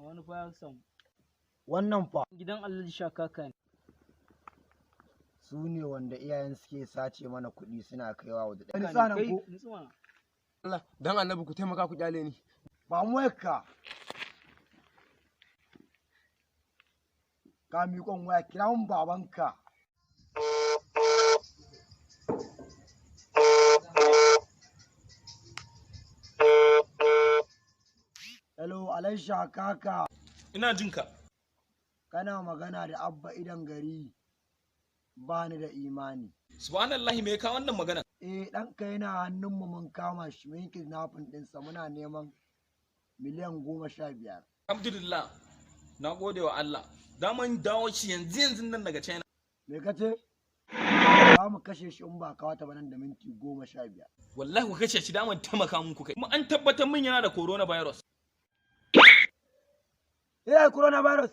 A wani fa ya samu. Wannan fa? Gidan Alhaji Shakaka ne. Su ne wanda iyayen suke sace mana kuɗi suna kaiwa waje. Kai, Nutsa nan ko? Nutsu mana. Allah dan Annabi, ku taimaka ku kyale ni. Ba mu wayarka. Ka miƙon waya, kira mun babanka. Hello, Alhaji Kaka. Ina jin ka. Kana magana da Abba idan gari ba ni da imani. Subhanallahi, me ka wannan magana? Eh, ɗanka yana hannunmu, mun kama shi, mun yi kidnapping ɗinsa, muna neman miliyan 15. Alhamdulillah. Na gode wa Allah. Daman dawo shi yanzu yanzu nan daga China. Me ka ce? Za mu kashe shi in ba kawo ta ba nan da minti 15. Wallahi ku kashe shi, daman taimaka mun ku kai. Kuma an tabbatar min yana da coronavirus. Ina coronavirus.